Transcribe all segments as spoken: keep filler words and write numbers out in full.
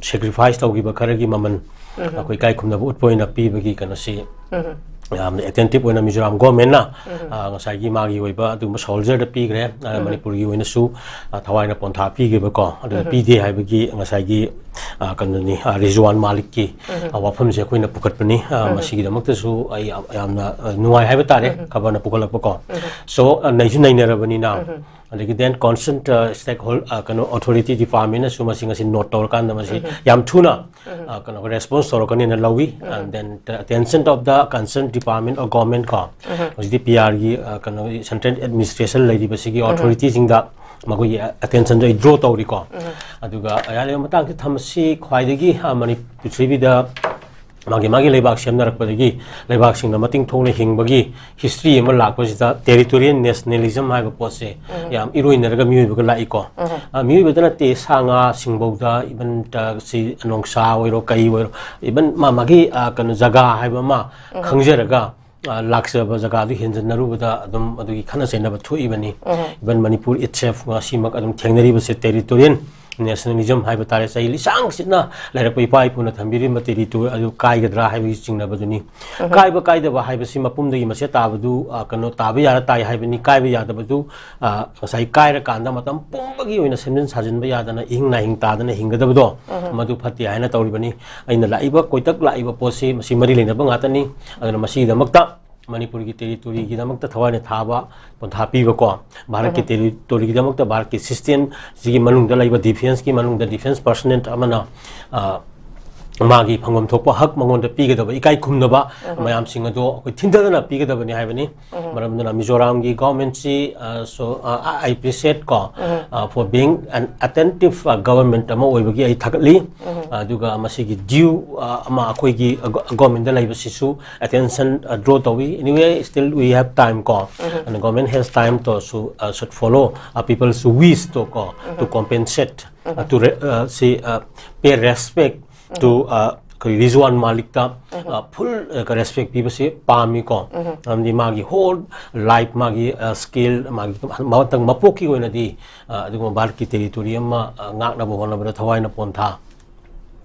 Sacrifice ꯇꯧꯈꯤꯕ ꯈꯔꯒꯤ ꯃꯃꯜ ꯑꯩꯈꯣꯏ ꯏꯀꯥꯏ ꯈꯨꯝꯅꯕ ꯎꯠꯄ ꯑꯣꯏꯅ ꯄꯤꯕꯒꯤ ꯀꯩꯅꯣꯁꯤ ꯌꯥꯝꯅ ꯑꯦꯇꯦꯟꯇꯤꯞ ꯑꯣꯏꯅ ꯃꯤꯖꯣꯔꯥꯝ ꯒꯣꯔꯃꯦꯟꯅ, ꯑ, ꯉꯁꯥꯏꯒꯤ ꯃꯥꯒꯤ ꯑꯣꯏꯕ ꯑꯗꯨꯒꯨꯝꯕ ꯁꯣꯜꯖꯔꯗ ꯄꯤꯈ꯭ꯔꯦ꯫ ꯑ, ꯃꯅꯤꯄꯨꯔꯒꯤ ꯑꯣꯏꯅꯁꯨ, ꯑ, ꯊꯋꯥꯏꯅ ꯄꯣꯟꯊꯥ ꯄꯤꯈꯤꯕꯀꯣ, ꯑꯗꯨꯅ ꯄꯤꯗꯦ ꯍꯥꯏꯕꯒꯤ ꯉꯁꯥꯏꯒꯤ, ꯑ, ꯀꯩꯅꯣꯅꯤ, ꯑ, ꯔꯤꯖꯋꯥꯟ ꯃꯥꯂꯤꯛꯀꯤ, ꯑ, ꯋꯥꯐꯝꯁꯦ ꯑꯩꯈꯣꯏꯅ ꯄꯨꯈꯠꯄꯅꯤ꯫ ꯑ, ꯃꯁꯤꯒꯤꯗꯃꯛꯇꯁꯨ ꯑꯩ ꯌꯥꯝ, ꯌꯥꯝꯅ, ꯑ, ꯅꯨꯡꯉꯥꯏ ꯍꯥꯏꯕ ꯇꯥꯔꯦ, ꯈꯕꯔꯅ ꯄꯨꯈꯠꯂꯛꯄꯀꯣ꯫ ꯁꯣ, ꯑ, ꯅꯩꯁꯨ ꯅꯩꯅꯔꯕꯅꯤꯅ, ꯑꯗꯒꯤ then concerned, ꯑ, stakeholder, ꯑ, ꯀꯩꯅꯣ, ꯑꯣꯊꯣꯔꯤꯇꯤ ꯗꯤꯄꯥꯔꯠꯃꯦꯟꯅꯁꯨ ꯃꯁꯤ ꯉꯁꯤ ꯅꯣꯠ ꯇꯧꯔꯀꯥꯟꯗ ꯃꯁꯤ ꯌꯥꯝ ꯊꯨꯅ, ꯑ, ꯀꯩꯅꯣ, ꯔꯦꯁꯄꯣꯟꯁ ꯇꯧꯔꯛꯀꯅꯤꯅ ꯂꯧꯏ꯫ And then the attention of the concerned department or government ꯀꯣ, ꯍꯧꯖꯤꯛꯇꯤ ꯄꯤ ꯑꯥꯔꯒꯤ, ꯑ, ꯀꯩꯅꯣ, ꯁꯦꯟꯇ꯭ꯔꯦꯜ ꯑꯦꯗꯃꯤꯅꯤꯁꯇ꯭ꯔꯦꯁꯟ ꯂꯩꯔꯤꯕꯁꯤꯒꯤ ꯑꯣꯊꯣꯔꯤꯇꯤꯁꯤꯡꯗ ꯃꯈꯣꯏꯒꯤ ꯑꯦꯇꯦꯟꯁꯟꯗꯣ ꯑꯩ ꯗ꯭ꯔꯣ ꯇꯧꯔꯤꯀꯣ꯫ ꯑꯗꯨꯒ ꯑꯌꯥꯝꯕ ꯃꯇꯥꯡꯁꯤ ꯊꯝꯃꯁꯤ꯫ ꯈ꯭ꯋꯥꯏꯗꯒꯤ, ꯑ, ꯃꯅꯤ-, ꯄ꯭ꯔꯤꯊꯤꯕꯤꯗ ꯃꯥꯒꯤ ꯃꯥꯒꯤ ꯂꯩꯕꯥꯛ ꯁꯦꯝꯅꯔꯛꯄꯗꯒꯤ ꯂꯩꯕꯥꯛꯁꯤꯡꯅ ꯃꯇꯤꯡ ꯊꯣꯛꯅ ꯍꯤꯡꯕꯒꯤ ꯍꯤꯁꯇ꯭ꯔꯤ ꯑꯃ ꯂꯥꯛꯄꯁꯤꯗ ꯇꯦꯔꯤꯇꯣꯔꯤꯌꯦꯜ ꯅꯦꯁꯅꯦꯂꯤꯖꯝ ꯍꯥꯏꯕ ꯄꯣꯠꯁꯦ ꯌꯥꯝ ꯏꯔꯣꯏꯅꯔꯒ ꯃꯤꯑꯣꯏꯕꯒ ꯂꯥꯛꯏꯀꯣ꯫ ꯑ, ꯃꯤꯑꯣꯏꯕꯗ ꯅꯠꯇꯦ, ꯁꯥ ꯉꯥꯁꯤꯡꯐꯧꯗ, ꯏꯚꯟ, ꯑ, ꯁꯤ ꯅꯣꯡꯁꯥ ꯑꯣꯏꯔꯣ, ꯀꯩ ꯑꯣꯏꯔꯣ, ꯏꯚꯟ ꯃꯥ ꯃꯥꯒꯤ, ꯑ, ꯀꯩꯅꯣ, ꯖꯒꯥ ꯍꯥꯏꯕ ꯑꯃ ꯈꯪꯖꯔꯒ, ꯑ, ꯂꯥꯛꯆꯕ ꯖꯒꯥꯗꯨ ꯍꯦꯟꯖꯟꯅꯔꯨꯕꯗ ꯑꯗꯨꯝ ꯑꯗꯨꯒꯤ ꯈꯠꯅ ꯆꯩꯅꯕ ꯊꯣꯛꯏꯕꯅꯤ꯫ ꯏꯚꯟ ꯃꯅꯤꯄꯨꯔ ꯏꯠꯁꯦꯜꯐ ꯉꯁꯤꯃꯛ ꯑꯗꯨꯝ ꯊꯦꯡꯅꯔꯤꯕꯁꯦ ꯇꯦꯔꯤꯇꯣꯔꯤꯌꯦꯜ ꯅꯦꯁꯅꯦꯂꯤꯖꯝ ꯍꯥꯏꯕ ꯇꯥꯔꯦ꯫ ꯆꯍꯤ ꯂꯤꯁꯥꯡ ꯆꯤꯠꯅ ꯂꯩꯔꯛꯄ ꯏꯄꯥ ꯏꯄꯨꯅ ꯊꯝꯕꯤꯔꯤꯕ ꯇꯦꯔꯤꯇꯣꯔꯤ ꯑꯗꯨ ꯀꯥꯏꯒꯗ꯭ꯔꯥ ꯍꯥꯏꯕꯒꯤ ꯆꯤꯡꯅꯕꯗꯨꯅꯤ꯫ ꯀꯥꯏꯕ ꯀꯥꯏꯗꯕ ꯍꯥꯏꯕꯁꯤ ꯃꯄꯨꯝꯗꯒꯤ ꯃꯁꯦꯠ ꯇꯥꯕꯗꯨ, ꯑ, ꯀꯩꯅꯣ, ꯇꯥꯕ ꯌꯥꯔ ꯇꯥꯏ ꯍꯥꯏꯕꯅꯤ꯫ ꯀꯥꯏꯕ ꯌꯥꯗꯕꯗꯨ, ꯑ, ꯉꯁꯥꯏ ꯀꯥꯏꯔꯀꯥꯟꯗ ꯃꯇꯝ ꯄꯨꯝꯕꯒꯤ ꯑꯣꯏꯅ ꯁꯦꯝꯖꯤꯟ ꯁꯥꯖꯤꯟꯕ ꯌꯥꯗꯅ ꯏꯍꯤꯡ ꯅꯥꯍꯤꯡ ꯇꯥꯗꯅ ꯍꯤꯡꯒꯗꯕꯗꯣ, ꯃꯗꯨ ꯐꯠꯇꯦ ꯍꯥꯏꯅ ꯇꯧꯔꯤꯕꯅꯤ꯫ ꯑꯩꯅ ꯂꯥꯛꯏꯕ, ꯀꯣꯏꯇꯛ ꯂꯥꯛꯏꯕ ꯄꯣꯠꯁꯤ ꯃꯁꯤ ꯃꯔꯤ ꯂꯩꯅꯕ ꯉꯥꯛꯇꯅꯤ꯫ ꯑꯗꯨꯅ ꯃꯁꯤꯒꯤꯗꯃꯛꯇ ꯃꯅꯤꯄꯨꯔꯒꯤ ꯇꯦꯔꯤꯇꯣꯔꯤꯒꯤꯗꯃꯛꯇ ꯊꯋꯥꯏꯅ ꯊꯥꯕ ꯄꯣꯟꯊꯥ ꯄꯤꯕꯀꯣ, ꯚꯥꯔꯠꯀꯤ ꯇꯦꯔꯤꯇꯣꯔꯤꯒꯤꯗꯃꯛꯇ ꯚꯥꯔꯠꯀꯤ ꯁꯤꯁꯇꯦꯝꯁꯤꯒꯤ ꯃꯅꯨꯡꯗ ꯂꯩꯕ ꯗꯤꯐꯦꯟꯁꯀꯤ ꯃꯅꯨꯡꯗ ꯗꯤꯐꯦꯟꯁ ꯄꯔꯁꯅꯦꯜ ꯑꯃꯅ, ꯑ, ꯃꯥꯒꯤ ꯐꯪꯐꯝ ꯊꯣꯛꯄ ꯍꯛ ꯃꯉꯣꯟꯗ ꯄꯤꯒꯗꯕ ꯏꯀꯥꯏ ꯈꯨꯝꯅꯕ ꯃꯌꯥꯝꯁꯤꯡ ꯑꯗꯣ ꯑꯩꯈꯣꯏ ꯊꯤꯟꯊꯗꯅ ꯄꯤꯒꯗꯕꯅꯤ ꯍꯥꯏꯕꯅꯤ꯫ ꯃꯔꯝ ꯑꯗꯨꯅ ꯃꯤꯖꯣꯔꯥꯝꯒꯤ ꯒꯣꯔꯃꯦꯟꯁꯤ, ꯑ, so, ꯑ, I appreciate ꯀꯣ, ꯑ, for being an attentive, ꯑ, government ꯑꯃ ꯑꯣꯏꯕꯒꯤ ꯑꯩ ꯊꯥꯒꯠꯂꯤ꯫ ꯑꯗꯨꯒ ꯃꯁꯤꯒꯤ ꯗ꯭ꯌꯨ, ꯑ, ꯑꯃ ꯑꯩꯈꯣꯏꯒꯤ, ꯑ, ꯒꯣ-, ꯒꯣꯔꯃꯦꯟꯗ ꯂꯩꯕꯁꯤꯁꯨ ꯑꯦꯇꯦꯟꯁꯟ, ꯑ, ꯗ꯭ꯔꯣ ꯇꯧꯏ꯫ Anyway, still we have time ꯀꯣ, and government has time to, so, uh, should follow, uh, people's wish to ꯀꯣ, to compensate, uh, to re-, uh, ꯁꯤ, uh, pay respect to, uh, ꯑꯩꯈꯣꯏ Rizwan ꯃꯥꯂꯤꯛꯇ, uh, full, uh, respect ꯄꯤꯕꯁꯤ ꯄꯥꯝꯃꯤ ꯀꯣ꯫ ꯃꯔꯝꯗꯤ ꯃꯥꯒꯤ whole life, ꯃꯥꯒꯤ, uh, skill, ꯃꯥꯒꯤ ꯃꯇꯝ ꯃꯄꯣꯛꯀꯤ ꯑꯣꯏꯅꯗꯤ, uh, ꯑꯗꯨꯒꯨꯝꯕ ꯚꯥꯔꯠꯀꯤ ꯇꯦꯔꯤꯇꯣꯔꯤ ꯑꯃ, uh, ꯉꯥꯛꯅꯕ ꯍꯣꯠꯅꯕꯗ ꯊꯋꯥꯏꯅ ꯄꯣꯟꯊꯥ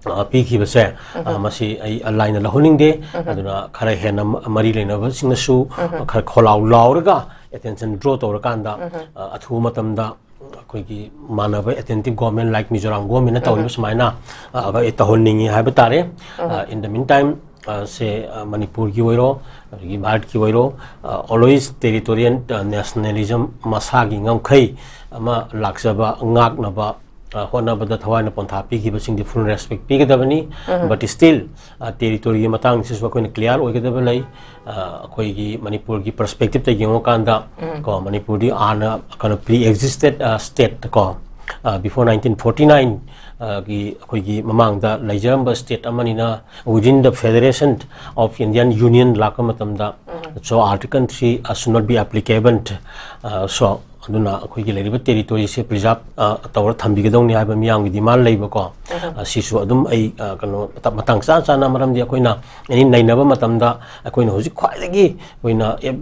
ꯑ, ꯄꯤꯈꯤꯕꯁꯦ, ꯑ, ꯃꯁꯤ ꯑꯩ ꯑꯂꯥꯏꯅ ꯂꯧꯍꯟꯅꯤꯡꯗꯦ꯫ ꯑꯗꯨꯅ ꯈꯔ ꯍꯦꯟꯅ ꯃ-, ꯃꯔꯤ ꯂꯩꯅꯕꯁꯤꯡꯅꯁꯨ, ꯑ, ꯈꯔ ꯈꯣꯜꯂꯥꯎ ꯂꯥꯎꯔꯒ attention draw ꯇꯧꯔꯀꯥꯟꯗ, ꯑ, ꯑꯊꯨꯕ ꯃꯇꯝꯗ ꯑꯩꯈꯣꯏꯒꯤ ꯃꯥꯟꯅꯕ attentive government like Mizoram government ꯅ ꯇꯧꯔꯤꯕ ꯁꯨꯃꯥꯏꯅ, ꯑ, ꯑꯩꯈꯣꯏ ꯇꯧꯍꯟꯅꯤꯡꯉꯤ ꯍꯥꯏꯕ ꯇꯥꯔꯦ꯫ ꯑ, in the meantime, ꯑ, ꯁꯦ, ꯑ, ꯃꯅꯤꯄꯨꯔꯒꯤ ꯑꯣꯏꯔꯣ, ꯑꯗꯒꯤ ꯚꯥꯔꯠꯀꯤ ꯑꯣꯏꯔꯣ, ꯑ, always territorial, ꯑ, nationalism ꯃꯁꯥꯒꯤ ꯉꯝꯈꯩ ꯑꯃ ꯂꯥꯛꯆꯕ, ꯉꯥꯛꯅꯕ, ꯑ, ꯍꯣꯠꯅꯕꯗ ꯊꯋꯥꯏꯅ ꯄꯣꯟꯊꯥ ꯄꯤꯈꯤꯕꯁꯤꯡꯗꯤ full respect ꯄꯤꯒꯗꯕꯅꯤ꯫ But still, ꯑ, territory ꯒꯤ ꯃꯇꯥꯡꯁꯤꯁꯨ ꯑꯩꯈꯣꯏꯅ clear ꯑꯣꯏꯒꯗꯕ ꯂꯩ꯫ ꯑ, ꯑꯩꯈꯣꯏꯒꯤ ꯃꯅꯤꯄꯨꯔꯒꯤ perspective ꯇ ꯌꯦꯡꯉꯨꯀꯥꯟꯗ, ꯀꯣ, ꯃꯅꯤꯄꯨꯔꯗꯤ ꯍꯥꯟꯅ ꯀꯩꯅꯣ pre existed, ꯑ, state ꯀꯣ, ꯑ, before nineteen forty nine, ꯑ, ꯒꯤ ꯑꯩꯈꯣꯏꯒꯤ ꯃꯃꯥꯡꯗ ꯂꯩꯖꯔꯝꯕ state ꯑꯃꯅꯤꯅ within the Federation of Indian Union ꯂꯥꯛꯄ ꯃꯇꯝꯗ, so Article three, ꯑ, should not be applicable꯫ ꯑ, so ꯑꯗꯨꯅ ꯑꯩꯈꯣꯏꯒꯤ ꯂꯩꯔꯤꯕ territory ꯁꯦ preserve, ꯑ, ꯇꯧꯔ ꯊꯝꯕꯤꯒꯗꯧꯅꯤ ꯍꯥꯏꯕ ꯃꯤꯌꯥꯝꯒꯤ demand ꯂꯩꯕꯀꯣ꯫ ꯑ, ꯁꯤꯁꯨ ꯑꯗꯨꯝ ꯑꯩ, ꯑ, ꯀꯩꯅꯣ, ꯃꯇꯝ, ꯃꯇꯥꯡ ꯆꯥ ꯆꯥꯅ, ꯃꯔꯝꯗꯤ ꯑꯩꯈꯣꯏꯅ any ꯅꯩꯅꯕ ꯃꯇꯝꯗ ꯑꯩꯈꯣꯏꯅ ꯍꯧꯖꯤꯛ ꯈ꯭ꯋꯥꯏꯗꯒꯤ ꯑꯩꯈꯣꯏꯅ, ꯑꯦ,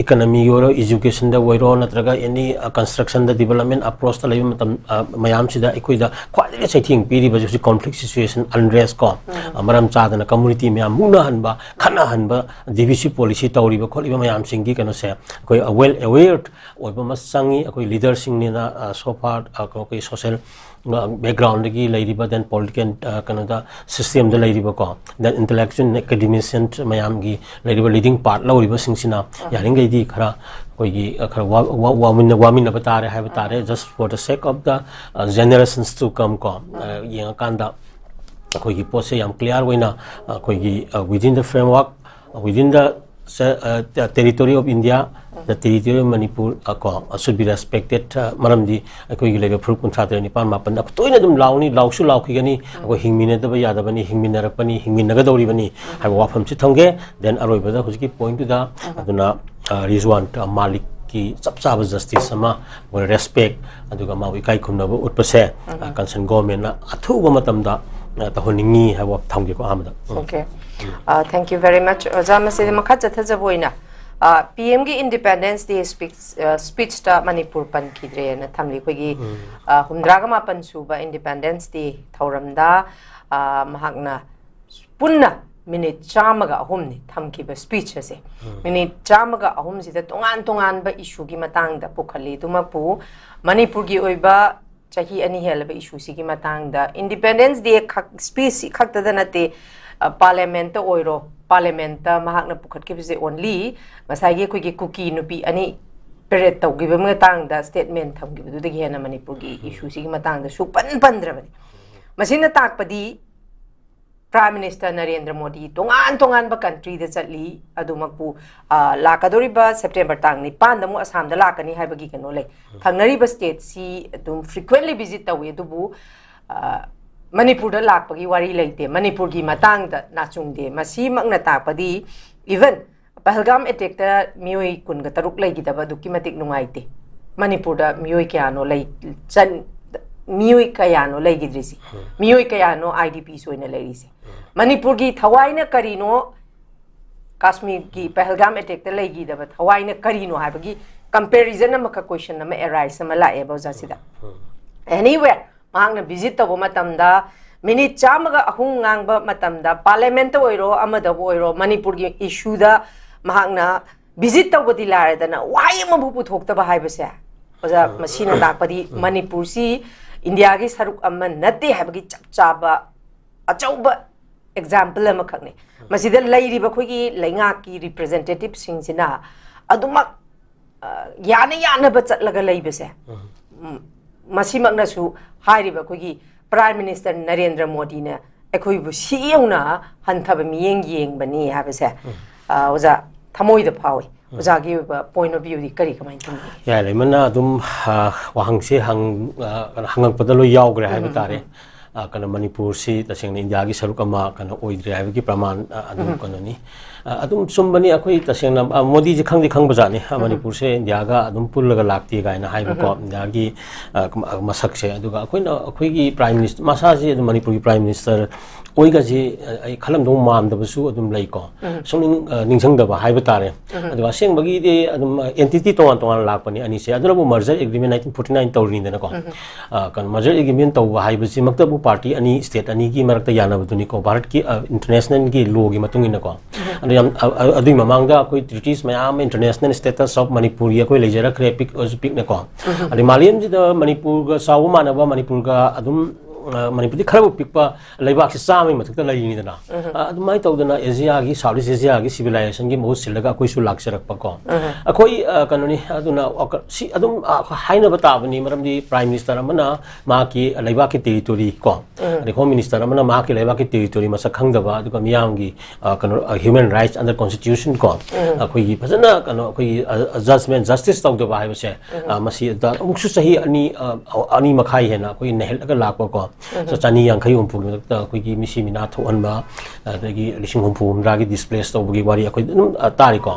economy ꯒꯤ ꯑꯣꯏꯔꯣ, education ꯗ ꯑꯣꯏꯔꯣ, ꯅꯠꯇ꯭ꯔꯒ any, ꯑ, construction ꯗ development approach ꯇ ꯂꯩꯕ ꯃꯇꯝ, ꯑ, ꯃꯌꯥꯝꯁꯤꯗ ꯑꯩꯈꯣꯏꯗ ꯈ꯭ꯋꯥꯏꯗꯒꯤ ꯆꯩꯊꯦꯡ ꯄꯤꯔꯤꯕꯁꯤ ꯍꯧꯖꯤꯛ conflict situation, unrest ꯀꯣ, ꯑ, ꯃꯔꯝ ꯆꯥꯗꯅ community ꯃꯌꯥꯝ ꯃꯨꯛꯅꯍꯟꯕ, ꯈꯠꯅꯍꯟꯕ, divisive policy ꯇꯧꯔꯤꯕ ꯈꯣꯠꯂꯤꯕ ꯃꯌꯥꯝꯁꯤꯡꯒꯤ ꯀꯩꯅꯣꯁꯦ ꯑꯩꯈꯣꯏ well aware ꯑꯣꯏꯕ ꯑꯃ ꯆꯪꯉꯤ꯫ ꯑꯩꯈꯣꯏ leader ꯁꯤꯡꯅꯤꯅ, ꯑ, so far, ꯑ, ꯑꯩꯈꯣꯏ social, ꯑ, background ꯗꯒꯤ ꯂꯩꯔꯤꯕ, then political, ꯑ, ꯀꯩꯅꯣꯗ, system ꯗ ꯂꯩꯔꯤꯕꯀꯣ, then intellectual academician ꯃꯌꯥꯝꯒꯤ ꯂꯩꯔꯤꯕ leading part ꯂꯧꯔꯤꯕꯁꯤꯡꯁꯤꯅ ꯌꯥꯔꯤꯈꯩꯗꯤ ꯈꯔ ꯑꯩꯈꯣꯏꯒꯤ, ꯑ, ꯈꯔ ꯋꯥ-, ꯋꯥ-, ꯋꯥꯃꯤꯟꯅ-, ꯋꯥꯃꯤꯟꯅꯕ ꯇꯥꯔꯦ ꯍꯥꯏꯕ ꯇꯥꯔꯦ, just for the sake of the, ꯑ, generations to come ꯀꯣ, ꯑ, ꯌꯦꯡꯉꯀꯥꯟꯗ ꯑꯩꯈꯣꯏꯒꯤ ꯄꯣꯠꯁꯦ ꯌꯥꯝ clear ꯑꯣꯏꯅ ꯑꯩꯈꯣꯏꯒꯤ, ꯑ, within the framework, within the se-, uh, territory of India, the territory of Manipur, uh, ꯀꯣ, should be respected, uh, ꯃꯔꯝꯗꯤ ꯑꯩꯈꯣꯏꯒꯤ ꯂꯩꯕ ꯐꯨꯔꯨꯞ ꯀꯨꯟꯊ꯭ꯔꯥ ꯇꯔꯦꯠ, ꯅꯤꯄꯥꯟ, ꯃꯥꯄꯟ ꯇꯣꯏꯅ ꯑꯗꯨꯝ ꯂꯥꯎꯅꯤ, ꯂꯥꯎꯁꯨ ꯂꯥꯎꯈꯤꯒꯅꯤ, ꯑꯩꯈꯣꯏ ꯍꯤꯡꯃꯤꯟꯅꯗꯕ ꯌꯥꯗꯕꯅꯤ, ꯍꯤꯡꯃꯤꯟꯅꯔꯛꯄꯅꯤ, ꯍꯤꯡꯃꯤꯟꯅꯒꯗꯧꯔꯤꯕꯅꯤ ꯍꯥꯏꯕ ꯋꯥꯐꯝꯁꯤ ꯊꯝꯒꯦ꯫ Then ꯑꯔꯣꯏꯕꯗ ꯍꯧꯖꯤꯛꯀꯤ point ꯇꯨꯗ, ꯑꯗꯨꯅ, uh, ꯔꯤꯖꯋꯥꯟ, uh, ꯃꯥꯂꯤꯛꯀꯤ ꯆꯞ ꯆꯥꯕ justice ꯑꯃ, respect, ꯑꯗꯨꯒ ꯃꯥꯕꯨ ꯏꯀꯥꯏ ꯈꯨꯝꯅꯕ ꯎꯠꯄꯁꯦ, uh, concern government ꯅ ꯑꯊꯨꯕ ꯃꯇꯝꯗ, uh, ꯇꯧꯍꯟꯅꯤꯡꯉꯤ ꯍꯥꯏꯕ ꯊꯝꯒꯦꯀꯣ ꯑꯍꯥꯟꯕꯗ꯫ ꯎꯝ꯫ Okay. Uh, thank you very much, ꯑꯣꯖꯥ꯫ ꯃꯁꯤꯗ ꯃꯈꯥ ꯆꯠꯊꯖꯕ ꯑꯣꯏꯅ, uh, P M ꯒꯤ Independence Day speech, uh, speech ꯇ ꯃꯅꯤꯄꯨꯔ ꯄꯟꯈꯤꯗ꯭ꯔꯦꯅ ꯊꯝꯂꯤ꯫ ꯑꯩꯈꯣꯏꯒꯤ, uh, ꯍꯨꯝꯗ꯭ꯔꯥꯒ ꯃꯥꯄꯟ ꯁꯨꯕ Independence Day ꯊꯧꯔꯝꯗ, ꯑ, ꯃꯍꯥꯛꯅ ꯄꯨꯟꯅ ꯃꯤꯅꯤꯠ ꯆꯥꯝꯃꯒ ꯑꯍꯨꯝꯅꯤ ꯊꯝꯈꯤꯕ ꯁ꯭ꯄꯤꯆ ꯑꯁꯦ꯫ ꯃꯤꯅꯤꯠ ꯆꯥꯝꯃꯒ ꯑꯍꯨꯝꯁꯤꯗ ꯇꯣꯉꯥꯟ ꯇꯣꯉꯥꯟꯕ ꯏꯁꯨꯒꯤ ꯃꯇꯥꯡꯗ ꯄꯨꯈꯠꯂꯤ꯫ ꯑꯗꯨꯃꯛꯄꯨ ꯃꯅꯤꯄꯨꯔꯒꯤ ꯑꯣꯏꯕ ꯆꯍꯤ ꯑꯅꯤ ꯍꯦꯜꯂꯕ ꯏꯁꯨꯁꯤꯒꯤ ꯃꯇꯥꯡꯗ, ꯏꯟꯗꯤꯄꯦꯟꯗꯦꯟꯁ ꯗꯦ ꯈꯛ, ꯁ꯭ꯄꯤꯆ ꯈꯛꯇꯗ ꯅꯠꯇꯦ, ꯑ, ꯄꯥꯔꯂꯤꯌꯥꯃꯦꯟꯠꯇ ꯑꯣꯏꯔꯣ, ꯄꯥꯔꯂꯤꯌꯥꯃꯦꯟꯠꯇ ꯃꯍꯥꯛꯅ ꯄꯨꯈꯠꯈꯤꯕꯁꯦ ꯑꯣꯟꯂꯤ ꯉꯁꯥꯏꯒꯤ ꯑꯩꯈꯣꯏꯒꯤ ꯀꯨꯀꯤ ꯅꯨꯄꯤ ꯑꯅꯤ ꯄꯦꯔꯦꯗ ꯇꯧꯈꯤꯕ ꯃꯇꯥꯡꯗ ꯁ꯭ꯇꯦꯠꯃꯦꯟꯠ ꯊꯝꯈꯤꯕꯗꯨꯗꯒꯤ ꯍꯦꯟꯅ ꯃꯅꯤꯄꯨꯔꯒꯤ ꯏꯁꯨꯁꯤꯒꯤ ꯃꯇꯥꯡꯗ ꯁꯨꯄꯟ ꯄꯟꯗ꯭ꯔꯕꯅꯤ꯫ ꯃꯁꯤꯅ ꯇꯥꯛꯄꯗꯤ ꯄ꯭ꯔꯥꯏꯝ ꯃꯤꯅꯤꯁꯇꯔ ꯅꯔꯦꯟꯗ꯭ꯔ ꯃꯣꯗꯤ ꯇꯣꯉꯥꯟ ꯇꯣꯉꯥꯟꯕ ꯀꯟꯇ꯭ꯔꯤꯗ ꯆꯠꯂꯤ꯫ ꯑꯗꯨꯃꯛꯄꯨ, ꯑ, ꯂꯥꯛꯀꯗꯧꯔꯤꯕ ꯁꯦꯞꯇꯦꯝꯕꯔ ꯇꯥꯡ ꯅꯤꯄꯥꯟꯗ ꯑꯃꯨꯛ ꯑꯁꯥꯝꯗ ꯂꯥꯛꯀꯅꯤ ꯍꯥꯏꯕꯒꯤ ꯀꯩꯅꯣ ꯂꯩ꯫ ꯊꯪꯅꯔꯤꯕ ꯁ꯭ꯇꯦꯠꯁꯤ ꯑꯗꯨꯝ ꯐ꯭ꯔꯤꯀ꯭ꯋꯦꯟꯂꯤ ꯚꯤꯖꯤꯠ ꯇꯧꯏ, ꯑꯗꯨꯕꯨ, ꯑ, ꯃꯅꯤꯄꯨꯔꯗ ꯂꯥꯛꯄꯒꯤ ꯋꯥꯔꯤ ꯂꯩꯇꯦ, ꯃꯅꯤꯄꯨꯔꯒꯤ ꯃꯇꯥꯡꯗ ꯅꯥꯆꯨꯡꯗꯦ꯫ ꯃꯁꯤꯃꯛꯅ ꯇꯥꯛꯄꯗꯤ, ꯏꯚꯟ ꯄꯍꯜꯒꯥꯝ ꯑꯦꯇꯦꯛꯇ ꯃꯤꯑꯣꯏ ꯀꯨꯟꯒ ꯇꯔꯨꯛ ꯂꯩꯈꯤꯗꯕ ꯑꯗꯨꯛꯀꯤ ꯃꯇꯤꯛ ꯅꯨꯡꯉꯥꯏꯇꯦ꯫ ꯃꯅꯤꯄꯨꯔꯗ ꯃꯤꯑꯣꯏ ꯀꯌꯥꯅꯣ ꯂꯩ-, ꯆꯟ-, ꯃꯤꯑꯣꯏ ꯀꯌꯥꯅꯣ ꯂꯩꯈꯤꯗ꯭ꯔꯤꯁꯤ? ꯃꯤꯑꯣꯏ ꯀꯌꯥꯅꯣ ꯑꯥꯏ ꯗꯤ ꯄꯤꯁ ꯑꯣꯏꯅ ꯂꯩꯔꯤꯁꯦ? ꯃꯅꯤꯄꯨꯔꯒꯤ ꯊꯋꯥꯏꯅ ꯀꯔꯤꯅꯣ? ꯀꯥꯁꯃꯤꯔꯒꯤ ꯄꯍꯜꯒꯥꯝ ꯑꯦꯇꯦꯛꯇ ꯂꯩꯈꯤꯗꯕ ꯊꯋꯥꯏꯅ ꯀꯔꯤꯅꯣ ꯍꯥꯏꯕꯒꯤ ꯀꯝꯄꯦꯔꯤꯖꯟ ꯑꯃꯈꯛ, ꯀꯣꯏꯁꯟ ꯑꯃ ꯑꯦꯔꯥꯏꯁ ꯑꯃ ꯂꯥꯛꯑꯦꯕ ꯑꯣꯖꯥ ꯁꯤꯗ꯫ Anywhere, ꯃꯍꯥꯛꯅ ꯚꯤꯖꯤꯠ ꯇꯧꯕ ꯃꯇꯝꯗ, ꯃꯤꯅꯤꯠ ꯆꯥꯝꯃꯒ ꯑꯍꯨꯝ ꯉꯥꯡꯕ ꯃꯇꯝꯗ, ꯄꯥꯔꯂꯤꯌꯥꯃꯦꯟꯠꯇ ꯑꯣꯏꯔꯣ, ꯑꯃꯗꯕꯨ ꯑꯣꯏꯔꯣ, ꯃꯅꯤꯄꯨꯔꯒꯤ ꯏꯁꯨꯗ ꯃꯍꯥꯛꯅ ꯚꯤꯖꯤꯠ ꯇꯧꯕꯗꯤ ꯂꯥꯏꯔꯗꯅ, ꯋꯥꯍꯩ ꯑꯃꯕꯨ ꯄꯨꯊꯣꯛꯇꯕ ꯍꯥꯏꯕꯁꯦ, ꯑꯣꯖꯥ, ꯃꯁꯤꯅ ꯇꯥꯛꯄꯗꯤ ꯃꯅꯤꯄꯨꯔꯁꯤ ꯏꯟꯗꯤꯌꯥꯒꯤ ꯁꯔꯨꯛ ꯑꯃ ꯅꯠꯇꯦ ꯍꯥꯏꯕꯒꯤ ꯆꯞ ꯆꯥꯕ ꯑꯆꯧꯕ ꯑꯦꯛꯖꯥꯝꯄꯜ ꯑꯃꯈꯛꯅꯤ꯫ ꯃꯁꯤꯗ ꯂꯩꯔꯤꯕ ꯑꯩꯈꯣꯏꯒꯤ ꯂꯩꯉꯥꯛꯀꯤ ꯔꯤꯄ꯭ꯔꯖꯦꯟꯇꯦꯇꯤꯚꯁꯤꯡꯁꯤꯅ ꯑꯗꯨꯃꯛ, ꯑ, ꯌꯥꯅ ꯌꯥꯅꯕ ꯆꯠꯂꯒ ꯂꯩꯕꯁꯦ, ꯎꯝ, ꯃꯁꯤꯃꯛꯅꯁꯨ ꯍꯥꯏꯔꯤꯕ ꯑꯩꯈꯣꯏꯒꯤ ꯄ꯭ꯔꯥꯏꯝ ꯃꯤꯅꯤꯁꯇꯔ ꯅꯔꯦꯟꯗ꯭ꯔ ꯃꯣꯗꯤꯅ ꯑꯩꯈꯣꯏꯕꯨ ꯁꯤ ꯌꯧꯅ ꯍꯟꯊꯕ ꯃꯤꯠꯌꯦꯡ ꯌꯦꯡꯕꯅꯤ ꯍꯥꯏꯕꯁꯦ, ꯑ, ꯑꯣꯖꯥ, ꯊꯃꯣꯏꯗ ꯐꯥꯎꯏ꯫ ꯑꯣꯖꯥꯒꯤ ꯑꯣꯏꯕ ꯄꯣꯏꯟ ꯑꯣꯐ ꯚ꯭ꯌꯨꯗꯤ ꯀꯔꯤ, ꯀꯃꯥꯏꯅ ꯇꯧꯕꯤꯒꯦ? ꯌꯥꯏ, ꯂꯩꯃꯅ ꯑꯗꯨꯝ, ꯑ, ꯋꯥꯍꯪꯁꯦ ꯍꯪ-, ꯑ, ꯀꯩꯅꯣ, ꯍꯪꯉꯛꯄꯗ ꯂꯣꯏ ꯌꯥꯎꯈ꯭ꯔꯦ ꯍꯥꯏꯕ ꯇꯥꯔꯦ꯫ ꯑ, ꯀꯩꯅꯣ, ꯃꯅꯤꯄꯨꯔꯁꯤ ꯇꯁꯦꯡꯅ ꯏꯟꯗꯤꯌꯥꯒꯤ ꯁꯔꯨꯛ ꯑꯃ, ꯀꯩꯅꯣ, ꯑꯣꯏꯗ꯭ꯔꯦ ꯍꯥꯏꯕꯒꯤ ꯄ꯭ꯔꯃꯥꯟ, ꯑ, ꯑꯗꯨꯝ ꯀꯩꯅꯣꯅꯤ꯫ ꯑ, ꯑꯗꯨꯝ ꯆꯨꯝꯕꯅꯤ꯫ ꯑꯩꯈꯣꯏ ꯇꯁꯦꯡꯅ, ꯑ, ꯃꯣꯗꯤꯁꯦ ꯈꯪꯗꯤ ꯈꯪꯕꯖꯥꯠꯅꯤ꯫ ꯑ, ꯃꯅꯤꯄꯨꯔꯁꯦ ꯏꯟꯗꯤꯌꯥꯒ ꯑꯗꯨꯝ ꯄꯨꯜꯂꯒ ꯂꯥꯛꯇꯦ ꯀꯥꯏꯅ ꯍꯥꯏꯕꯀꯣ, ꯏꯟꯗꯤꯌꯥꯒꯤ, ꯑ, ꯀ-, ꯑ, ꯃꯁꯛꯁꯦ꯫ ꯑꯗꯨꯒ ꯑꯩꯈꯣꯏꯅ, ꯑꯩꯈꯣꯏꯒꯤ ꯄ꯭ꯔꯥꯏꯝ ꯃꯤꯅꯤꯁ-, ꯃꯁꯥꯁꯤ ꯑꯗꯨꯝ ꯃꯅꯤꯄꯨꯔꯒꯤ ꯄ꯭ꯔꯥꯏꯝ ꯃꯤꯅꯤꯁꯇꯔ ꯑꯣꯏꯒꯁꯤ ꯑꯩ ꯈꯜꯂꯝꯗꯧ ꯃꯥꯟꯗꯕꯁꯨ ꯑꯗꯨꯝ ꯂꯩꯀꯣ꯫ ꯁꯨꯝ ꯅꯤꯡ-, ꯑ, ꯅꯤꯡꯁꯤꯡꯗꯕ ꯍꯥꯏꯕ ꯇꯥꯔꯦ꯫ ꯑꯗꯨꯒ ꯑꯁꯦꯡꯕꯒꯤ ꯑꯗꯨꯝ, ꯑ, entity ꯇꯣꯉꯥꯟ ꯇꯣꯉꯥꯟꯅ ꯂꯥꯛꯄꯅꯤ ꯑꯅꯤꯁꯦ꯫ ꯑꯗꯨꯅꯕꯨ merger agreement nineteen forty nine ꯇꯧꯔꯤꯅꯤꯗꯅꯀꯣ꯫ ꯑ, ꯀꯩꯅꯣ, merger agreement ꯇꯧꯕ ꯍꯥꯏꯕꯁꯤꯃꯛꯇꯕꯨ party ꯑꯅꯤ, state ꯑꯅꯤꯒꯤ ꯃꯔꯛꯇ ꯌꯥꯅꯕꯗꯨꯅꯤꯀꯣ, ꯚꯥꯔꯠꯀꯤ, ꯑ, internationalꯒꯤ lawꯒꯤ ꯃꯇꯨꯡ ꯏꯟꯅꯀꯣ꯫ ꯑꯗꯣ ꯌꯥꯝ, ꯑ-, ꯑ-, ꯑꯗꯨꯒꯤ ꯃꯃꯥꯡꯗ ꯑꯩꯈꯣꯏ treaties ꯃꯌꯥꯝ ꯑꯃ, international status of ꯃꯅꯤꯄꯨꯔꯒꯤ ꯑꯩꯈꯣꯏ ꯂꯩꯖꯔꯛꯈ꯭ꯔꯦ, ꯄꯤꯛꯑꯁꯨ ꯄꯤꯛꯅꯀꯣ꯫ ꯑꯗꯩ ꯃꯥꯂꯦꯝꯁꯤꯗ ꯃꯅꯤꯄꯨꯔꯒ ꯆꯥꯎꯕ ꯃꯥꯟꯅꯕ, ꯃꯅꯤꯄꯨꯔꯒ ꯑꯗꯨꯝ, ꯑ, ꯃꯅꯤꯄꯨꯔꯗꯤ ꯈꯔꯕꯨ ꯄꯤꯛꯄ ꯂꯩꯕꯥꯛꯁꯤ ꯆꯥꯝꯃꯒꯤ ꯃꯊꯛꯇ ꯂꯩꯔꯤꯅꯤꯗꯅ꯫ ꯑ, ꯑꯗꯨꯃꯥꯏꯅ ꯇꯧꯗꯅ Asiaꯒꯤ, South East Asiaꯒꯤ civilizationꯒꯤ ꯃꯍꯨꯠ ꯁꯤꯜꯂꯒ ꯑꯩꯈꯣꯏꯁꯨ ꯂꯥꯛꯆꯔꯛꯄꯀꯣ꯫ ꯑꯩꯈꯣꯏ, ꯑ, ꯀꯩꯅꯣꯅꯤ, ꯑꯗꯨꯅ, ꯑ, ꯀ-, ꯁꯤ ꯑꯗꯨꯝ, ꯑ, ꯍꯥꯏꯅꯕ ꯇꯥꯕꯅꯤ, ꯃꯔꯝꯗꯤ Prime Minister ꯑꯃꯅ ꯃꯍꯥꯛꯀꯤ ꯂꯩꯕꯥꯛꯀꯤ territory ꯀꯣ, ꯑꯗꯩ Home Minister ꯑꯃꯅ ꯃꯍꯥꯛꯀꯤ ꯂꯩꯕꯥꯛꯀꯤ territory ꯃꯁꯛ ꯈꯪꯗꯕ, ꯑꯗꯨꯒ ꯃꯤꯌꯥꯝꯒꯤ, ꯑ, ꯀꯩꯅꯣ, ꯑ, human rights under constitution ꯀꯣ, ꯑꯩꯈꯣꯏꯒꯤ ꯐꯖꯅ, ꯀꯩꯅꯣ, ꯑꯩꯈꯣꯏꯒꯤ, ꯑ, judgment, justice ꯇꯧꯗꯕ ꯍꯥꯏꯕꯁꯦ, ꯑ, ꯃꯁꯤ ꯑꯃꯨꯛꯁꯨ ꯆꯍꯤ ꯑꯅꯤ, ꯑ, ꯑꯅꯤ ꯃꯈꯥꯏ ꯍꯦꯟꯅ ꯑꯩꯈꯣꯏ ꯅꯩꯍꯠꯂꯒ ꯂꯥꯛꯄꯀꯣ꯫ ꯆ-, ꯆꯅꯤ ꯌꯥꯡꯈꯩ ꯍꯨꯝꯐꯨꯒꯤ ꯃꯊꯛꯇ ꯑꯩꯈꯣꯏꯒꯤ ꯃꯤꯁꯤ ꯃꯤꯅꯥ ꯊꯣꯛꯍꯟꯕ, ꯑꯗꯒꯤ ꯂꯤꯁꯤꯡ ꯍꯨꯝꯐꯨ ꯍꯨꯝꯗ꯭ꯔꯥꯒꯤ displace ꯇꯧꯕꯒꯤ ꯋꯥꯔꯤ ꯑꯩꯈꯣꯏ ꯑꯗꯨꯝ, ꯑ, ꯇꯥꯔꯤꯀꯣ꯫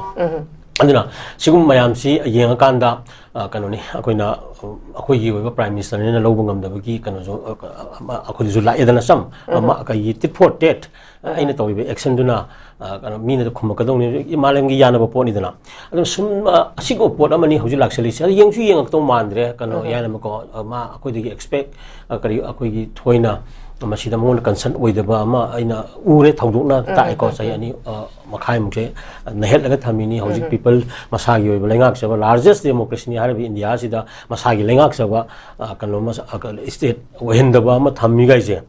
ꯑꯗꯨꯅ ꯁꯤꯒꯨꯝꯕ ꯃꯌꯥꯝꯁꯤ ꯌꯦꯡꯉꯀꯥꯟꯗ, ꯑ, ꯀꯩꯅꯣꯅꯤ, ꯑꯩꯈꯣꯏꯅ, ꯑ, ꯑꯩꯈꯣꯏꯒꯤ ꯑꯣꯏꯕ Prime Ministerꯅꯤꯅ ꯂꯧꯕ ꯉꯝꯗꯕꯒꯤ ꯀꯩꯅꯣꯁꯨ, ꯑ, ꯑ, ꯑꯃ ꯑꯩꯈꯣꯏꯗꯁꯨ ꯂꯥꯛꯑꯦꯗꯅ ꯁꯝ, ꯑꯃ ꯑꯩꯈꯣꯏꯒꯤ tit for tat, ꯑ, ꯑꯩꯅ ꯇꯧꯔꯤꯕ actionꯗꯨꯅ, ꯑ, ꯀꯩꯅꯣ, ꯃꯤꯅꯁꯨ ꯈꯨꯝꯃꯛꯀꯗꯧꯅꯤ, ꯃꯥꯂꯦꯝꯒꯤ ꯌꯥꯅꯕ ꯄꯣꯠꯅꯤꯗꯅ꯫ ꯑꯗꯣ ꯁꯨꯝ, ꯑ, ꯑꯁꯤꯒꯨꯝꯕ ꯄꯣꯠ ꯑꯃꯅꯤ ꯍꯧꯖꯤꯛ ꯂꯥꯛꯁꯜꯂꯤꯁꯦ꯫ ꯑꯗꯣ ꯌꯦꯡꯁꯨ ꯌꯦꯡꯉꯛꯇꯧ ꯃꯥꯟꯗ꯭ꯔꯦ, ꯀꯩꯅꯣ, ꯌꯥꯅꯕꯀꯣ, ꯑ, ꯃꯥ ꯑꯩꯈꯣꯏꯗꯒꯤ expect, ꯑ, ꯀꯔꯤ, ꯑꯩꯈꯣꯏꯒꯤ ꯊꯣꯏꯅ ꯃꯁꯤꯗ ꯃꯉꯣꯟꯗ concern ꯑꯣꯏꯗꯕ ꯑꯃ ꯑꯩꯅ ꯎꯔꯦ, ꯊꯧꯗꯣꯛꯅ ꯇꯥꯛꯑꯦꯀꯣ꯫ ꯆꯍꯤ ꯑꯅꯤ, ꯑ, ꯃꯈꯥꯏꯃꯨꯛꯁꯦ ꯅꯩꯍꯠꯂꯒ ꯊꯝꯃꯤꯅꯤ꯫ ꯍꯧꯖꯤꯛ people ꯃꯁꯥꯒꯤ ꯑꯣꯏꯕ ꯂꯩꯉꯥꯛꯆꯕ, largest democracyꯅꯤ ꯍꯥꯏꯔꯤꯕ ꯏꯟꯗꯤꯌꯥꯁꯤꯗ ꯃꯁꯥꯒꯤ ꯂꯩꯉꯥꯛꯆꯕ, ꯑ, ꯀꯩꯅꯣ, ꯃꯁ-, ꯑ, ꯀ-, state ꯑꯣꯏꯍꯟꯗꯕ ꯑꯃ ꯊꯝꯃꯤꯈꯩꯁꯦ,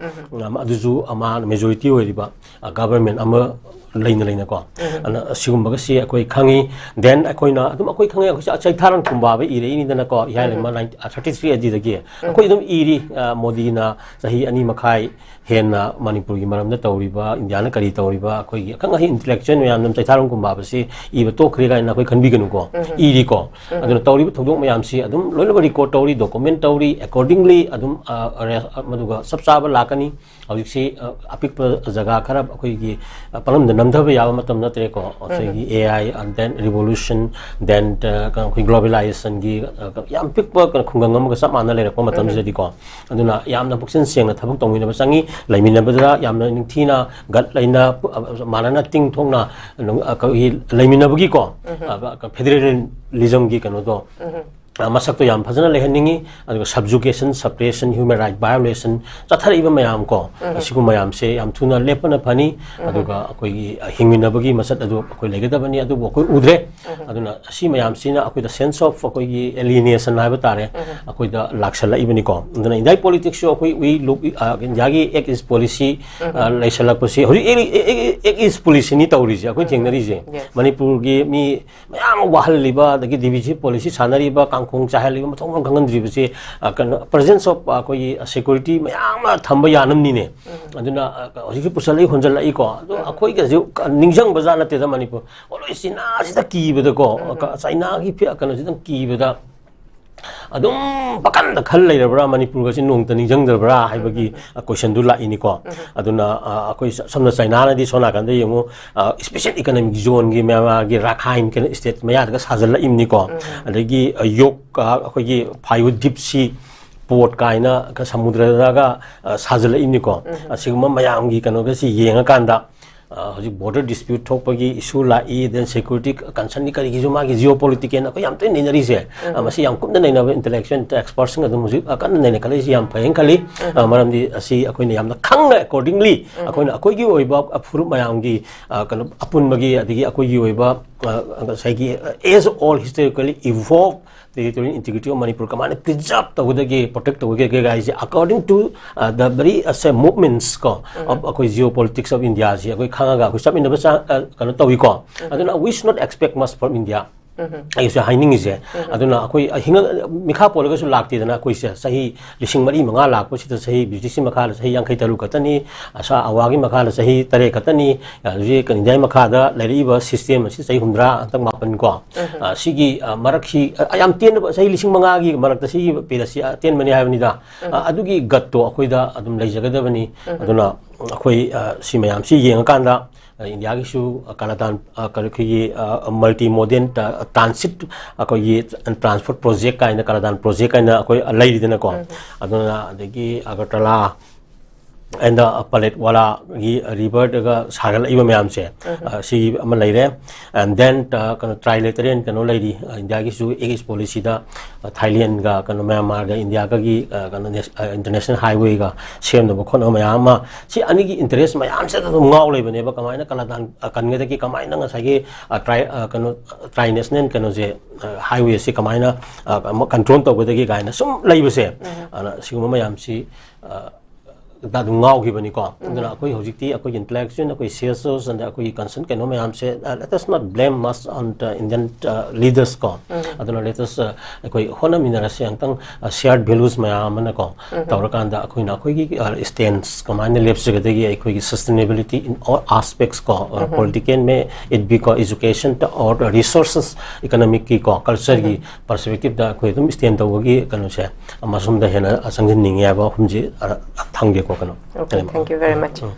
ꯑꯝ, ꯑꯗꯨꯁꯨ ꯑꯃ majority ꯑꯣꯏꯔꯤꯕ, ꯑ, government ꯑꯃ ꯂꯩꯅ ꯂꯩꯅꯀꯣ꯫ ꯑꯗꯨꯅ ꯑꯁꯤꯒꯨꯝꯕꯒꯁꯤ ꯑꯩꯈꯣꯏ ꯈꯪꯉꯤ꯫ Then ꯑꯩꯈꯣꯏꯅ ꯑꯗꯨꯝ ꯑꯩꯈꯣꯏ ꯈꯪꯉꯤ, ꯑꯩꯈꯣꯏ ꯆ-, ꯆꯩꯊꯥꯔꯣꯟ ꯀꯨꯝꯕꯥꯕ ꯏꯔꯛꯏꯅꯤꯗꯅꯀꯣ, ꯏꯍꯥ ꯂꯩꯃ ꯅꯥꯏꯟ-, ꯑ, thirty three ꯑꯗꯨꯗꯒꯤ ꯑꯩꯈꯣꯏ ꯑꯗꯨꯝ ꯏꯔꯤ꯫ ꯑ, ꯃꯣꯗꯤꯅ ꯆꯍꯤ ꯑꯅꯤ ꯃꯈꯥꯏ ꯍꯦꯟꯅ ꯃꯅꯤꯄꯨꯔꯒꯤ ꯃꯔꯝꯗ ꯇꯧꯔꯤꯕ, ꯏꯟꯗꯤꯌꯥꯅ ꯀꯔꯤ ꯇꯧꯔꯤꯕ, ꯑꯩꯈꯣꯏꯒꯤ ꯑꯈꯪ ꯑꯍꯩ intellectual ꯃꯌꯥꯝꯅ ꯆꯩꯊꯥꯔꯣꯟ ꯀꯨꯝꯕꯥꯕꯁꯤ ꯏꯕ ꯇꯣꯛꯈ꯭ꯔꯦ ꯀꯥꯏꯅ ꯑꯩꯈꯣꯏ ꯈꯟꯕꯤꯒꯅꯨꯀꯣ꯫ ꯏꯔꯤꯀꯣ꯫ ꯑꯗꯨꯅ ꯇꯧꯔꯤꯕ ꯊꯧꯗꯣꯛ ꯃꯌꯥꯝꯁꯤ ꯑꯗꯨꯝ ꯂꯣꯏꯅꯃꯛ record ꯇꯧꯔꯤ, document ꯇꯧꯔꯤ, accordingly ꯑꯗꯨꯝ, ꯑ, arrest, ꯑ, ꯃꯗꯨꯒ ꯆꯞ ꯆꯥꯕ ꯂꯥꯛꯀꯅꯤ꯫ ꯍꯧꯖꯤꯛꯁꯤ ꯑ, ꯑꯄꯤꯛꯄ ꯖꯒꯥ ꯈꯔ ꯑꯩꯈꯣꯏꯒꯤ ꯑ, ꯄꯪꯂꯝꯗ ꯅꯝꯊꯕ ꯌꯥꯕ ꯃꯇꯝ ꯅꯠꯇ꯭ꯔꯦꯀꯣ꯫ ꯑꯩꯈꯣꯏꯒꯤ AI, and then revolution, then ꯑ, ꯀꯩꯅꯣ, ꯑꯩꯈꯣꯏ globalization ꯒꯤ ꯑ, ꯌꯥꯝ ꯄꯤꯛꯄ ꯀꯩꯅꯣ, ꯈꯨꯡꯒꯪ ꯑꯃꯒ ꯆꯞ ꯃꯥꯟꯅ ꯂꯩꯔꯛꯄ ꯃꯇꯝꯁꯤꯗꯗꯤꯀꯣ꯫ ꯑꯗꯨꯅ ꯌꯥꯝꯅ ꯄꯨꯛꯆꯦꯜ ꯁꯦꯡꯅ ꯊꯕꯛ ꯇꯧꯃꯤꯟꯅꯕ ꯆꯪꯉꯤ꯫ ꯂꯩꯃꯤꯟꯅꯕꯗ ꯌꯥꯝꯅ ꯅꯤꯡꯊꯤꯅ ꯒꯠ ꯂꯩꯅ ꯄꯨ-, ꯑ, ꯃꯥꯟꯅꯅ ꯇꯤꯡ ꯊꯣꯛꯅ ꯅꯨꯡ-, ꯑ, ꯑꯩꯈꯣꯏꯒꯤ ꯂꯩꯃꯤꯟꯅꯕꯒꯤꯀꯣ, ꯐꯦꯗꯔꯦꯂꯤꯖꯝꯒꯤ ꯀꯩꯅꯣꯗꯣ, ꯑ, ꯃꯁꯛꯇꯣ ꯌꯥꯝ ꯐꯖꯅ ꯂꯩꯍꯟꯅꯤꯡꯉꯤ꯫ ꯑꯗꯨꯒ subjugation, suppression, human right violation ꯆꯠꯊꯔꯛꯏꯕ ꯃꯌꯥꯝ ꯀꯣ, ꯑꯁꯤꯒꯨꯝꯕ ꯃꯌꯥꯝꯁꯦ ꯌꯥꯝ ꯊꯨꯅ ꯂꯦꯞꯄꯅ ꯐꯅꯤ꯫ ꯑꯗꯨꯒ ꯑꯩꯈꯣꯏꯒꯤ, ꯑ, ꯍꯤꯡꯃꯤꯟꯅꯕꯒꯤ ꯃꯁꯛ ꯑꯗꯨ ꯑꯩꯈꯣꯏ ꯂꯩꯒꯗꯕꯅꯤ, ꯑꯗꯨꯕꯨ ꯑꯩꯈꯣꯏ ꯎꯗ꯭ꯔꯦ꯫ ꯑꯗꯨꯅ ꯑꯁꯤ ꯃꯌꯥꯝꯁꯤꯅ ꯑꯩꯈꯣꯏꯗ sense of ꯑꯩꯈꯣꯏꯒꯤ alienation ꯍꯥꯏꯕ ꯇꯥꯔꯦ, ꯑꯩꯈꯣꯏꯗ ꯂꯥꯛꯁꯜꯂꯛꯏꯕꯅꯤꯀꯣ꯫ ꯑꯗꯨꯅ ꯏꯟꯗꯤꯌꯥꯒꯤ politics ꯁꯨ ꯑꯩꯈꯣꯏ, we look, ꯑ, ꯏꯟꯗꯤꯌꯥꯒꯤ act is policy, ꯑ, ꯂꯩꯁꯜꯂꯛꯄꯁꯤ ꯍꯧꯖꯤꯛ act, act, act is policy ꯅꯤ ꯇꯧꯔꯤꯁꯦ ꯑꯩꯈꯣꯏ ꯊꯦꯡꯅꯔꯤꯁꯦ꯫ ꯃꯅꯤꯄꯨꯔꯒꯤ ꯃꯤ ꯃꯌꯥꯝ ꯑꯃ ꯋꯥꯍꯜꯂꯤꯕ, ꯑꯗꯒꯤ divisive policy ꯁꯥꯟꯅꯔꯤꯕ, ꯀꯥꯡꯈꯣꯡ ꯆꯥꯏꯍꯜꯂꯤꯕ, ꯃꯊꯣꯡ ꯃꯔꯝ ꯈꯪꯍꯟꯗ꯭ꯔꯤꯕꯁꯤ, ꯑ, ꯀꯩꯅꯣ, presence of ꯑꯩꯈꯣꯏꯒꯤ security ꯃꯌꯥꯝ ꯑꯃ ꯊꯝꯕ ꯌꯥꯅꯕꯅꯤꯅꯦ꯫ ꯑꯗꯨꯅ, ꯑ, ꯍꯧꯖꯤꯛꯁꯨ ꯄꯨꯁꯜꯂꯛꯏ, ꯍꯣꯟꯖꯜꯂꯛꯏꯀꯣ꯫ ꯑꯗꯣ ꯑꯩꯈꯣꯏꯒꯁꯨ ꯅꯤꯡꯁꯤꯡꯕ ꯖꯥꯠ ꯅꯠꯇꯦꯗ ꯃꯅꯤꯄꯨꯔ꯫ Always ꯆꯤꯅꯥꯁꯤꯗ ꯀꯤꯕꯗꯀꯣ, ꯆꯥꯏꯅꯥꯒꯤ ꯐꯤ-, ꯀꯩꯅꯣꯁꯤꯗꯪ ꯀꯤꯕꯗ ꯑꯗꯨꯝ ꯄꯥꯈꯟꯗ ꯈꯜ ꯂꯩꯔꯕ꯭ꯔꯥ, ꯃꯅꯤꯄꯨꯔꯒꯁꯤ ꯅꯣꯡꯃꯇ ꯅꯤꯡꯁꯤꯡꯗ꯭ꯔꯕ꯭ꯔꯥ ꯍꯥꯏꯕꯒꯤ, ꯑ, question ꯗꯨ ꯂꯥꯛꯏꯅꯤꯀꯣ꯫ ꯑꯗꯨꯅ, ꯑ, ꯑꯩꯈꯣꯏ ꯁ-, ꯁꯝꯅ ꯆꯥꯏꯅꯥꯅꯗꯤ ꯁꯣꯝ ꯅꯥꯀꯟꯗ ꯌꯦꯡꯉꯨ, ꯑ, special economic zone ꯒꯤ ꯃꯌꯥꯝꯒꯤ ꯔꯥꯈꯥꯏꯟ ꯀꯩꯅꯣ state ꯃꯌꯥꯗꯒ ꯁꯥꯖꯜꯂꯛꯏꯕꯅꯤꯀꯣ꯫ ꯑꯗꯒꯤ, ꯑ, ꯌꯣꯛ, ꯑ, ꯑꯩꯈꯣꯏꯒꯤ ꯐꯥꯏꯌꯨ deep sea port ꯀꯥꯏꯅ ꯁꯃꯨꯗ꯭ꯔꯗꯒ, ꯑ, ꯁꯥꯖꯜꯂꯛꯏꯕꯅꯤꯀꯣ꯫ ꯑꯁꯤꯒꯨꯝꯕ ꯃꯌꯥꯝꯒꯤ ꯀꯩꯅꯣꯒꯁꯤ ꯌꯦꯡꯉꯀꯥꯟꯗ, ꯑ, ꯍꯧꯖꯤꯛ border dispute ꯊꯣꯛꯄꯒꯤ issue ꯂꯥꯛꯏ, then security concern ꯒꯤ ꯀꯔꯤꯒꯤꯁꯨ ꯃꯥꯒꯤ geopolitical ꯑꯩꯈꯣꯏ ꯌꯥꯝ ꯇꯣꯏꯅ ꯅꯩꯅꯔꯤꯁꯦ꯫ ꯑ, ꯃꯁꯤ ꯌꯥꯝ ꯀꯨꯞꯅ ꯅꯩꯅꯕ intellectual experts ꯁꯤꯡ ꯑꯗꯨꯝ ꯍꯧꯖꯤꯛ, ꯑ, ꯀꯟꯅ ꯅꯩꯅꯈꯠꯂꯛꯏꯁꯤ ꯌꯥꯝ ꯐꯩꯅ ꯈꯜꯂꯤ꯫ ꯑ, ꯃꯔꯝꯗꯤ ꯑꯁꯤ ꯑꯩꯈꯣꯏꯅ ꯌꯥꯝꯅ ꯈꯪꯅ accordingly ꯑꯩꯈꯣꯏꯅ ꯑꯩꯈꯣꯏꯒꯤ ꯑꯣꯏꯕ ꯐꯨꯔꯨꯞ ꯃꯌꯥꯝꯒꯤ, ꯑ, ꯀꯩꯅꯣ ꯑꯄꯨꯟꯕꯒꯤ, ꯑꯗꯒꯤ ꯑꯩꯈꯣꯏꯒꯤ ꯑꯣꯏꯕ, ꯑ, ꯉꯁꯥꯏꯒꯤ, ꯑ, age old historically evolved territorial integrity of Manipur ꯀꯃꯥꯏꯅ preserve ꯇꯧꯒꯗꯒꯦ, protect ꯇꯧꯒꯗꯒꯦ ꯍꯥꯏꯁꯦ according to, uh, the very, uh, say, movements ꯀꯣ, of ꯑꯩꯈꯣꯏ geopolitics of India ꯁꯤ ꯑꯩꯈꯣꯏ ꯈꯪꯉꯒ ꯑꯩꯈꯣꯏ ꯆꯠꯃꯤꯟꯅꯕ ꯆꯥ-, ꯑ, ꯀꯩꯅꯣ ꯇꯧꯏꯀꯣ꯫ ꯑꯗꯨꯅ we should not expect much from India꯫ ꯑꯩꯁꯨ ꯍꯥꯏꯅꯤꯡꯉꯤꯁꯦ꯫ ꯑꯗꯨꯅ ꯑꯩꯈꯣꯏ ꯍꯤꯡꯉ-, ꯃꯤꯈꯥ ꯄꯣꯜꯂꯒꯁꯨ ꯂꯥꯛꯇꯦꯗꯅ ꯑꯩꯈꯣꯏꯁꯦ꯫ ꯆꯍꯤ ꯂꯤꯁꯤꯡ ꯃꯔꯤ ꯃꯉꯥ ꯂꯥꯛꯄꯁꯤꯗ ꯆꯍꯤ ꯕ꯭ꯔꯤꯇꯤꯁꯀꯤ ꯃꯈꯥꯗ ꯆꯍꯤ ꯌꯥꯡꯈꯩ ꯇꯔꯨꯛ ꯈꯛꯇꯅꯤ, ꯑꯁꯥ ꯑꯋꯥꯒꯤ ꯃꯈꯥꯗ ꯆꯍꯤ ꯇꯔꯦꯠ ꯈꯛꯇꯅꯤ, ꯍꯧꯖꯤꯛ ꯏꯟꯗꯤꯌꯥꯒꯤ ꯃꯈꯥꯗ ꯂꯩꯔꯛꯏꯕ ꯁꯤꯁꯇꯦꯝ ꯑꯁꯤ ꯆꯍꯤ ꯍꯨꯝꯗ꯭ꯔꯥ, ꯍꯟꯗꯛ ꯃꯥꯄꯟ ꯀꯣ꯫ ꯑ, ꯁꯤꯒꯤ, ꯑ, ꯃꯔꯛꯁꯤ, ꯑ, ꯌꯥꯝ ꯇꯦꯟꯅꯕ ꯆꯍꯤ ꯂꯤꯁꯤꯡ ꯃꯉꯥꯒꯤ ꯃꯔꯛꯇ ꯁꯤꯒꯤ ꯄꯤꯔꯤꯌꯠꯁꯤ ꯑꯇꯦꯟꯕꯅꯤ ꯍꯥꯏꯕꯅꯤꯗ꯫ ꯑ, ꯑꯗꯨꯒꯤ ꯒꯠꯇꯣ ꯑꯩꯈꯣꯏꯗ ꯑꯗꯨꯝ ꯂꯩꯖꯒꯗꯕꯅꯤ꯫ ꯑꯗꯨꯅ ꯑꯩꯈꯣꯏ, ꯑ, ꯁꯤ ꯃꯌꯥꯝꯁꯤ ꯌꯦꯡꯉꯀꯥꯟꯗ, ꯑ, ꯏꯟꯗꯤꯌꯥꯒꯤꯁꯨ, ꯑ, ꯀꯂꯥꯗꯥꯟ, ꯑ, ꯀ-, ꯑꯩꯈꯣꯏꯒꯤ, ꯑ, multi modal, ꯑ, transit, ꯑꯩꯈꯣꯏꯒꯤ transport project ꯀꯥꯏꯅ, ꯀꯂꯥꯗꯥꯟ project ꯀꯥꯏꯅ ꯑꯩꯈꯣꯏ ꯂꯩꯔꯤꯗꯅꯀꯣ꯫ ꯑꯗꯨꯅ ꯑꯗꯒꯤ ꯑꯒꯔꯇꯂꯥ and, ꯑ, ꯄꯂꯦꯠꯋꯥꯂꯥꯒꯤ riverꯗꯒ ꯁꯥꯒꯠꯂꯛꯏꯕ ꯃꯌꯥꯝꯁꯦ, ꯑ, ꯁꯤ ꯑꯃ ꯂꯩꯔꯦ꯫ And then, ꯑ, ꯀꯩꯅꯣ, trilateral ꯀꯩꯅꯣ ꯂꯩꯔꯤ, ꯑ, ꯏꯟꯗꯤꯌꯥꯒꯤꯁꯨ Act East policyꯗ, ꯑ, ꯊꯥꯏꯂꯦꯟꯒ, ꯀꯩꯅꯣ, ꯃ꯭ꯌꯥꯟꯃꯥꯔꯒ ꯏꯟꯗꯤꯌꯥꯒꯒꯤ, ꯑ, ꯀꯩꯅꯣ, ꯅꯦꯁ-, ꯑ, international highwayꯒ ꯁꯦꯝꯅꯕ ꯈꯣꯠꯅꯕ ꯃꯌꯥꯝ ꯑꯃ, ꯁꯤ ꯑꯅꯤꯒꯤ interest ꯃꯌꯥꯝꯁꯦ ꯑꯗꯨꯝ ꯉꯥꯎ ꯂꯩꯕꯅꯦꯕ꯫ ꯀꯃꯥꯏꯅ ꯀꯂꯥꯗꯥꯟ, ꯑ, ꯀꯟꯒꯗꯒꯦ, ꯀꯃꯥꯏꯅ ꯉꯁꯥꯏꯒꯤ, ꯑ, tri-, ꯑ, ꯀꯩꯅꯣ, trinational ꯀꯩꯅꯣꯁꯦ, ꯑ, highwayꯁꯦ ꯀꯃꯥꯏꯅ, ꯑ, control ꯇꯧꯒꯗꯒꯦ ꯀꯥꯏꯅ ꯁꯨꯝ ꯂꯩꯕꯁꯦ꯫ ꯑꯗꯨꯅ ꯁꯤꯒꯨꯝꯕ ꯃꯌꯥꯝꯁꯤ, ꯑ, ꯗ ꯑꯗꯨꯝ ꯉꯥꯎꯈꯤꯕꯅꯤꯀꯣ꯫ ꯑꯗꯨꯅ ꯑꯩꯈꯣꯏ ꯍꯧꯖꯤꯛꯇꯤ ꯑꯩꯈꯣꯏꯒꯤ intellectual, ꯑꯩꯈꯣꯏ C S Os and ꯑꯩꯈꯣꯏꯒꯤ concern ꯀꯩꯅꯣ ꯃꯌꯥꯝꯁꯦ, uh, let us not blame much on the Indian, uh, leaders ꯀꯣ꯫ ꯑꯗꯨꯅ let us, uh, ꯑꯩꯈꯣꯏ ꯍꯣꯠꯅꯃꯤꯟꯅꯔꯁꯦ ꯑꯃꯨꯛꯇꯪ, uh, shared values ꯃꯌꯥꯝ ꯑꯃꯅꯀꯣ ꯇꯧꯔꯀꯥꯟꯗ ꯑꯩꯈꯣꯏꯅ ꯑꯩꯈꯣꯏꯒꯤ, uh, stance ꯀꯃꯥꯏꯅ ꯂꯦꯞꯆꯒꯗꯒꯦ, ꯑꯩꯈꯣꯏꯒꯤ sustainability in all aspects ꯀꯣ, uh, political may it be ꯀꯣ, education or resources, economicꯀꯤ ꯀꯣ, cultureꯒꯤ perspectiveꯗ ꯑꯩꯈꯣꯏ ꯑꯗꯨꯝ stand ꯇꯧꯕꯒꯤ ꯀꯩꯅꯣꯁꯦ, ꯑꯃꯁꯣꯝꯗ ꯍꯦꯟꯅ ꯆꯪꯁꯤꯟꯅꯤꯡꯉꯤ ꯍꯥꯏꯕ ꯑꯍꯨꯝꯁꯤ, ꯑ, ꯊꯝꯒꯦꯀꯣ, ꯀꯩꯅꯣ꯫ Okay, thank you very much. Um.